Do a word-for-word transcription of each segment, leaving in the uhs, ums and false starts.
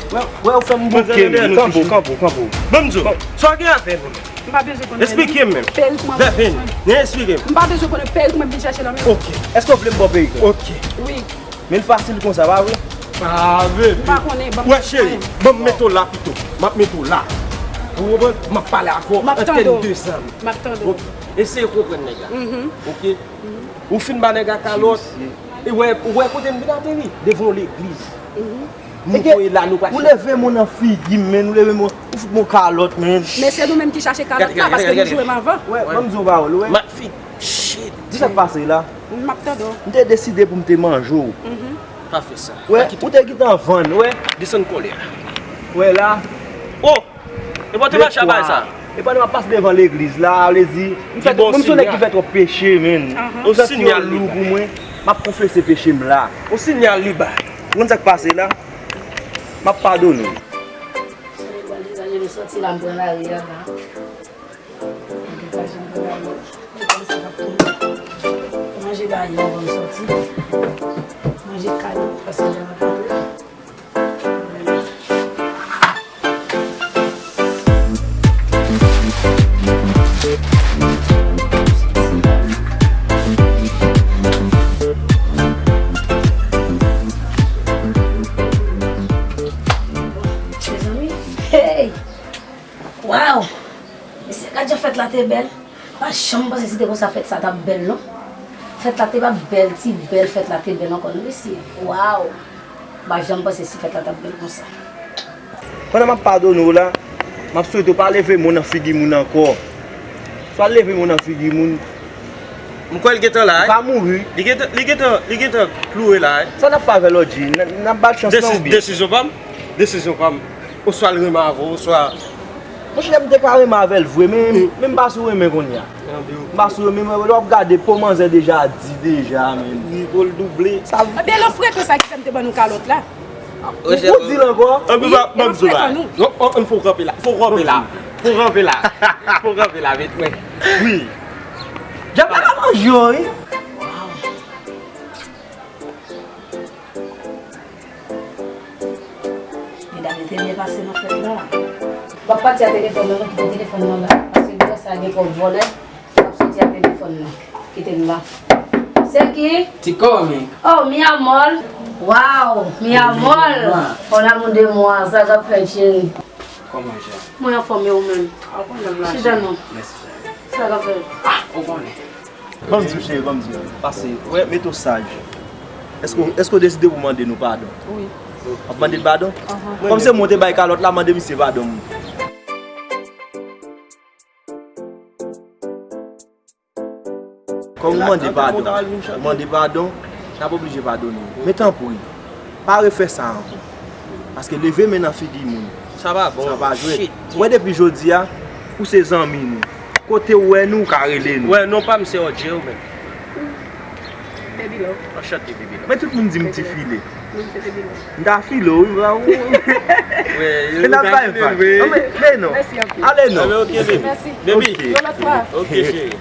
Wè, wè, ou fè m bouke, men. Kanpe w, kanpe w, kanpe w. Ban m di w, sa w gen avè m? M pa bezwen konnen. Esplike m menm. Perik mwen. Vèvin, men esplike m. M pa bezwen konnen perik mwen vin chèche nan men. Ok. Èske w vle m ba w perik la? Ok. Wi. Men l fasil konsa, pa vre? Ah, baby. M pa konnen, ban m... Wè, cheri, ban m mete w la pito. M ap mete w la. Ou konprann? M ap pale avè w an tèt de zam. M ap tande w. Ok. Eseye konprann nèg la. Mhm. Ok? Ou fin ba nèg la kalòt. E wè, ou wè kote m vin ateri? Devan yon legliz. Nou voye la, nou pa... Ou leve men w nan figi m, men, ou leve men w, ou fout mwen kalòt, men. Men se nou menm ki chache kalòt la, paske nou jwe m avan. Wè, ban m di yon pawòl, wè. M ap fin... Shit. Di sa k pase la. M ap tande w. M te deside pou m te manje w. Mhm. Pa fè sa. Wè, ou te gentan vann, wè. Desann kòlè a. Wè la. Oh! E pa w te mache a bay sa. E pandan m ap pase devan legliz la, vle di, m fè, mwen m se yon nèg ki fè twòp peche, men. Ou santi yo lou pou mwen, m ap konfese peche m la. Yon sinyal li bay. Ou konn sa k pase la? M ap padone w. Sòti la, m pran lari a la. Manje ba yo anvan m sòti. Manje kay, paske lè m ap antre. Mezanmi, hey! Waw! Mesye, gad jan fèt la te bèl. Pa janm panse si te konsa fèt sa t ap bèl, non. Fèt la te pa bèl, ti bèl, fèt la te bèl ankò, non, mesye. Waw! Pa janm panse si fèt la t ap bèl konsa. Pandan m ap padone w la, m ap swete w pa leve men w nan figi moun ankò. Si w al leve men w nan figi moun, m kwè l gentan la, wi. Ou ka mouri. Li gentan, li gentan, li gentan kloure la, wi. Sa n ap fè avè l, Odji? N, n ap ba l chans lan oubyen? Desizyon pa m. Desizyon pa m. Oswa l renmen avè w, oswa... Monchè, m te ka renmen avè l vre, men, men m pa sou renmen kounye a. M pa sou renmen, men lè w ap gade, po manzè deja di deja, men. Nivo l double. Sa... Ebyen, lè w frekan sa ki fè m te ban nou kalòt la. Ou, ou di l ankò? Ann fè w kanpe la. Fè w kanpe la. Fè w kanpe la. Fè w kanpe la, met mwen. Wi. Djab la ka manje w, wi. Medam yo te byen pase nan fèt la. W ap pati a telefòn nan, non, kite telefòn nan la. Paske gwo sa gen kòb vòlè. W ap soti a telefòn nan. Kite m la. Se ki? Ti kòmik. Oh, mi amor. Wow, mi amor. Mon amour de moi, sa k ap fèt, cheri? Kòman, Jean? Mwen anfòm, e ou menm? Ah, bon, menm la, chita non. Mèsi, cheri. Sa k ap fèt? Ah, ou konnen. Ban m di w, cheri, ban m di w. Pase, wè, mete w saj. Èske, èske w deside pou w mande nou padon? Wi. W ap mande l padon? Ahan. Kòm se mwen te bay kalòt la, mande misye padon. Kòm ou mande padon, ou mande padon, n ap oblije padone w. Men tanpri, pa refè sa ankò. Paske leve men nan figi moun, sa pa bon. Sa pa jwèt. Shit. Ou wè depi jodi a, ou se zanmi nou. Kote w wè nou, ou ka rele nou. Wè, non pa m se Odje ou menm. Baby Love. Anchante, Baby Love. Men tout moun di m ti file. Non, se Baby Love. M ta file w, wi, bra, wi. Wè, e n ap bay vag. Non, men, men non. Mèsi anpil. Ale non. Ah, men ok, baby. Mèsi. Baby. Ok. Yon lòt fwa. Ok, cheri.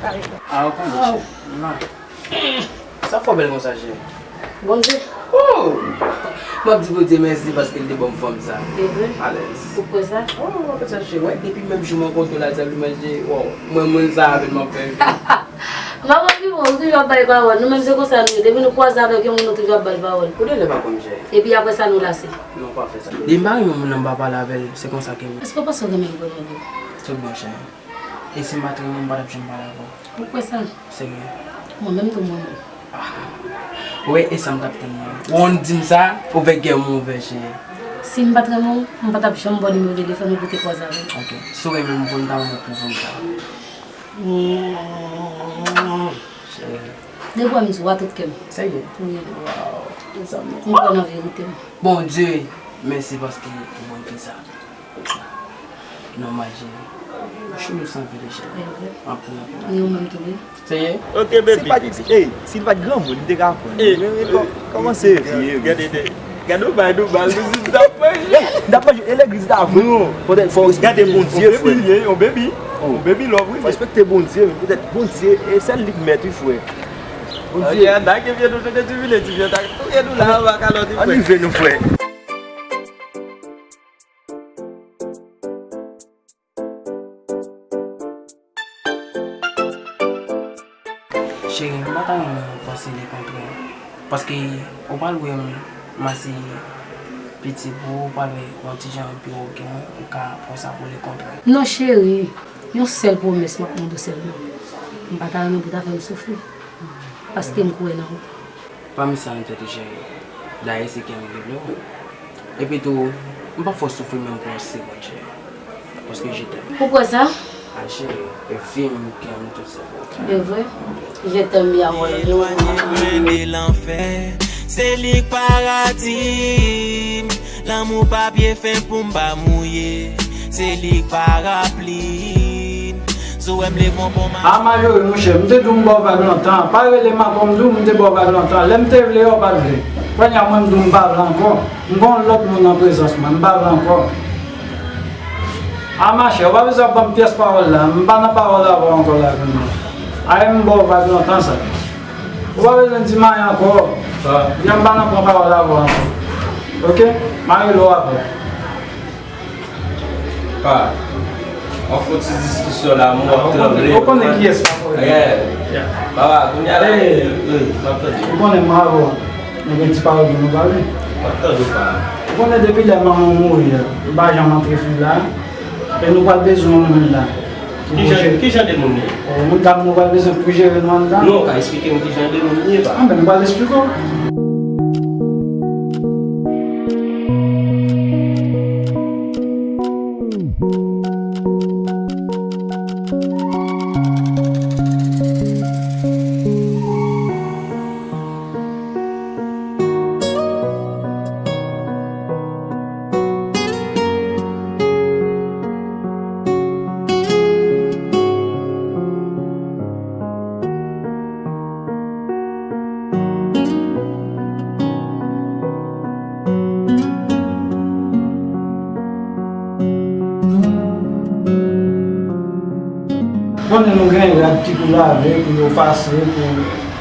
Ah, ou konnen, cheri. Sa fò bèl konsa, cheri. Bondye. Oh! M ap di Bondye mèsi paske l te ban m fanm sa. E vre? Alèz. Ou kwè sa? Oh, m ap sa cheri. Wè, depi menm jou m rankontre w la, l di ap li manje. Wow, mwen, moun sa avè l m ap fè. M ap di bon, ou toujou ap bay pawòl. Nou menm se konsa nou ye. Depi nou kwaze avèk yon moun, nou toujou ap bay pawòl. Ou de lè pa konn jè. Epi apre sa, nou lase. Non, pa fè sa. Depi m pa renmen moun nan, m pa pale avè l. Se konsa ke m. Èske w panse w renmen l vrèman vre? Tout bon, cheri. E si m pa t renmen w, m pa t ap janm pale avè w. Ou kwè sa? Serye. Mwen menm tou, mwen menm. Ah. Ou wè, e sa m t ap tann mwen. Ou konn di m sa, ou fè kè m ouvè, cheri. Si m pa t renmen w, m pa t ap janm ba w nimewo telefòn ou pou te kwaze avè m. Ok. Si w renmen m, fò n ta renmen w pou fanm sa. Cheri. Depi w wè m di w a tout kè m. Serye? Wi. Waw. Mezanmi. M kwè nan verite m. Bondye, mèsi paske ou ban m fi sa. Non, maji. Chou nou santi deja. Anpil, anpil. Ni ou menm tou, wi. Seye? Ok, baby. Si l pa t, ey, si l pa t granmoun, m te ka pran. Ey, men, men, kò-, kòman se vye, wi. Gade, gade, gade, ou bay nou bal, nou di n t ap manje. Ey, n t ap manje, e legliz la vre. Non. Poutèt fò w respekte Bondye, frè. Yon baby, yon baby. Oh. Yon baby love, wi. Fò w respekte Bondye, men poutèt Bondye, e sèl li k mèt, wi, frè. Bondye. Ok, ann take vye nou, nou te di vile, di vye, tak, touye nou la, anba kalòt, wi, frè. Ann rive nou, frè. Cheri, m pa ta renmen w panse lekontrè. Paske ou pral wè m, m ase piti pou ou, ou pral wè yon ti jan pi wo ke mwen, ou ka pran sa pou lekontrè. Non, cheri, yon sèl pwomès m ap mande w sèlman. M pa ta renmen pou w ta fè m soufri. Paske m kwè nan ou. Pa met sa nan tèt ou, cheri. Dayè, se kè m ki vle w. Epi tou, m p ap fè w soufri menm pou yon segonn, cheri. Paske je t'aime. Ou kwè sa? A, cheri, e vi m, kè m, tout se pou ou. E vre? Je t'aime, mi amor. Elwanye mwen de lanfè, se li k paradi m. Lanmou pa pye fen pou m pa mouye, se li k parapli m. Si w wè m leve yon bon maten. A Majori, monchè, m te di w m ba w vag lontan. Pa rele m ankò, m di w m te ba w vag lontan. Lè m te vle a, w pa t vle. Kounye a, mwen, m di w m pa vle ankò. M gen yon lòt moun nan prezans mwen, m pa vle ankò. A machè, ou pa bezwen ap ban m pyès pawòl la. M pa nan pawòl avè w ankò la kounye a. A, m ba w vag lontan sa. Ou pa bezwen di m anyen ankò. Sa. Byen, m pa nan pran pawòl avè w ankò. Oke? M a rele w apre. Pa, w ap fè yon ti diskisyon la, men w ap tranble. Ou konnen kiyès pa konnen. Yeah. Papa, kounye a la, wi, m ap tande. Ou konnen mwen avè w, nou gen ti pawòl pou nou pale. M ap tande, pa. Ou konnen depi lè manman w mouri a, m pa janm antre fi la, e nou pral bezwen yon moun la. Ki jan, ki jan de moun li ye? Yon moun dam nou pral bezwen pou jere nou anndan. Non, ou ka eksplike m ki jan de moun li ye, pa? Anben, m pral eksplike w. Konnen nou gen rad ki pou lave, pou yo pase, pou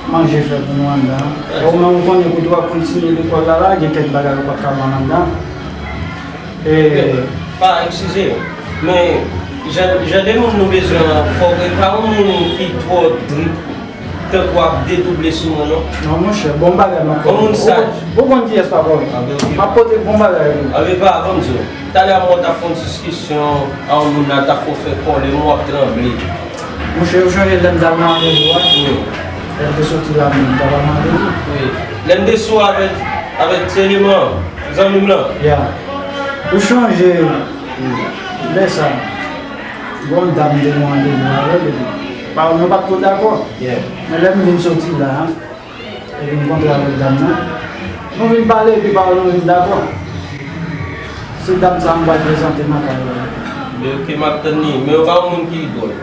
manje fè pou nou anndan. Ou menm ou konnen kote w ap kontinye lekòl la, la gen kèk bagay ou pa t ka vann anndan. E pa, eskize m, men jan, jan de moun nou bezwen an, fòk e pa yon moun ki twò drip tankou ap dedouble sou mwen, non. Non, monchè, bon bagay m ap pote. Yon moun saj. Ou, ou konn kiyès papa w ye. Anben, oke. M ap pote bon bagay pou ou. Anben, pa, ban m di w. Talè a mwen t ap fè yon diskisyon a yon moun la, t ap fè w fè kòlè, men w ap tranble. Monchè, ou chonje lè m t al nan randevou a? Wi. Lè m te soti la menm, m t al nan randevou. Wi. Lè m te sou avèk, avèk Seleman, zanmi m lan. Ya. Ou chonje lè sa? Gon dam m te gen randevou avè l, epi pawòl nou pa t twò dakò. Yeah. Men lè m vin soti la, epi m kontre avèk dam nan, nou vin pale, epi pawòl nou vin dakò. Se dam sa a m pral prezante nan kay la. Men oke, m ap tann li. Men yo pa yon moun ki dwòl.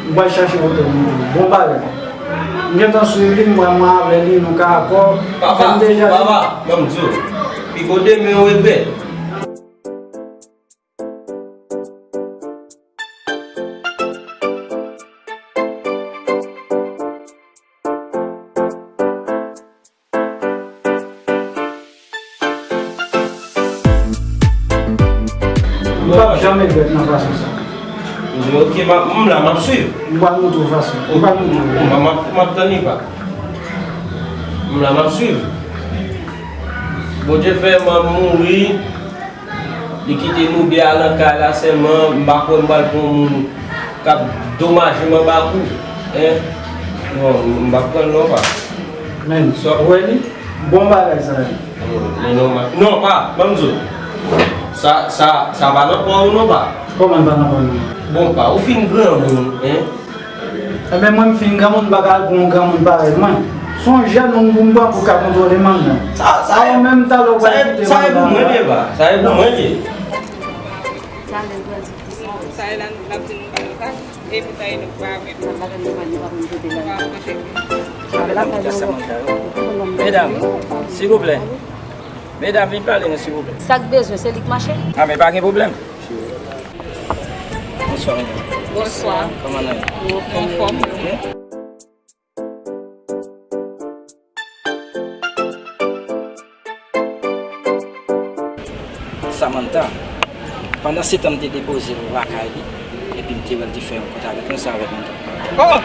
M pral chache kote m tou. Bon bagay. M gentan swiv li, m wè mwen avè li, nou ka akò. Papa, papa, ban m di w. Piko demen w regrèt. M p ap janm regrèt nan fason sa. Oke, m ap, m la, m ap swiv. M pral montre w fason. M pral montre w. M ap, m ap tann li, pa. M la, m ap swiv. Bondye fè m mouri. Li kite nou de a nan kay la sèlman, m pa kwè m pral pran yon moun k ap domaje m anba kou. Hein? Non, m p ap pran l non, pa. Men, ou wè li? Bon bagay sa ye. Non, non, pa, ban m di w. Sa, sa, sa pa nan pa w non, pa. Kòman l pa nan pa w non? Bon, pa, ou fin granmoun, hein? Enben, mwen, m fin granmoun, m pa ka al pran yon granmoun parèy mwen. Se yon jèn moun pou m pran pou ka kontwole m anndan. Sa, sa, ou menm, talè w pral kite m anndan. Sa e pou mwen li ye, pa. Sa e pou mwen li ye. Talè l pral di ki sa. Sa e la, n ap di nou pa nou pa. Epi sa e nou pa menm. Sa bagay nou pa, nou pa konn kote l ale. Medam, silvouplè. Medam, vin pale nou, silvouplè. Sa k bezwen, se li k mache? A, men pa gen pwoblèm. Bonswa, medam. Bonswa. Kòman nou ye? Nou anfòm. Samantha, pandan se tan m te depoze l lakay li, epi m te wè l te fè yon kont avèk mwen, se avèk mwen tou. Oh!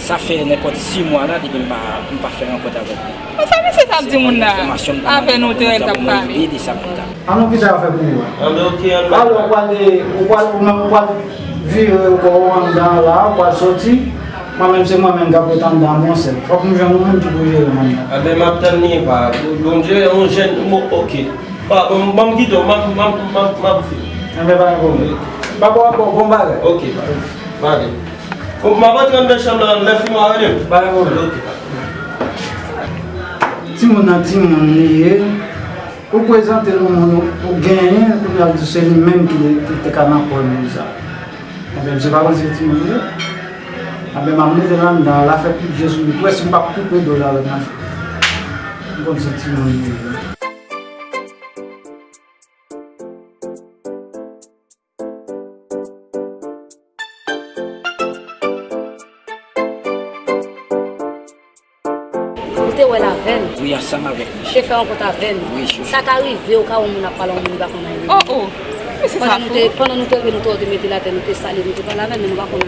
Sa fè nenpòt sis mwa la depi m pa, m pa fè rankont avèk li. Bon, sa mesye sa ap di moun la? Avè nou te wè l t ap pale. An nou kite afè pou ou. Anben, ok, anben. Alò, ou pral, ou pral, ou menm, ou pral vire kò ou anndan la, ou pral soti. Mwen menm, se mwen menm k ap ret anndan, mwen sèl. Fòk m jwenn ou menm ki pou jere m anndan. Anben, m ap tann li, pa. Bondye, yon jèn, bon, ok. Pa, bon, ban m kite w, m ap, m ap, m ap, m ap fini. Anben, pa gen pwoblèm. Pa bon, bon, bon bagay. Ok, pa. Pa gen. Bon, m ap antre anndan chanm nan, lè fini w a rele m. Pa gen pwoblèm. Ok, pa. Timoun nan, timoun li ye. Ou prezante l yon moun ou, ou genyen, kounye a l di se li menm ki te, ki te ka nan kò l moun sa. Anben, misye pa konn se timoun li ye. Anben, m ap mete l anndan, l a fè kout je sou li. Ou wè si m p ap koupe do l avèk machete. M konn se timoun li ye. Ou te wè l avè n. Wi, ansanm avèk li. Ou te fè rankont avè n. Wi, chouchou. Sa ka rive, ou ka wè yon moun ap pale a yon moun li pa konn anyen de li. Oh, oh. Pandan nou te, pandan nou te rive, nou te wè, ou te mete l atè, nou te salye, nou te pale avè l, men nou pa konn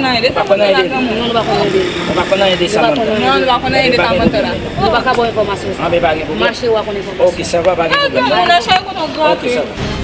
anyen de li. Nou pa konn anyen de li. Non, nou pa konn anyen de li. Nou pa konn anyen de Samantha. Non, nou pa konn anyen de Samantha la. Nou pa ka ba w enfòmasyon sa. Anben, pa gen pwoblèm. Mache, w a konn enfòmasyon. Ok, sa va, pa gen pwoblèm. Granmoun nan, chè, kote w granpe. Ok, sa va.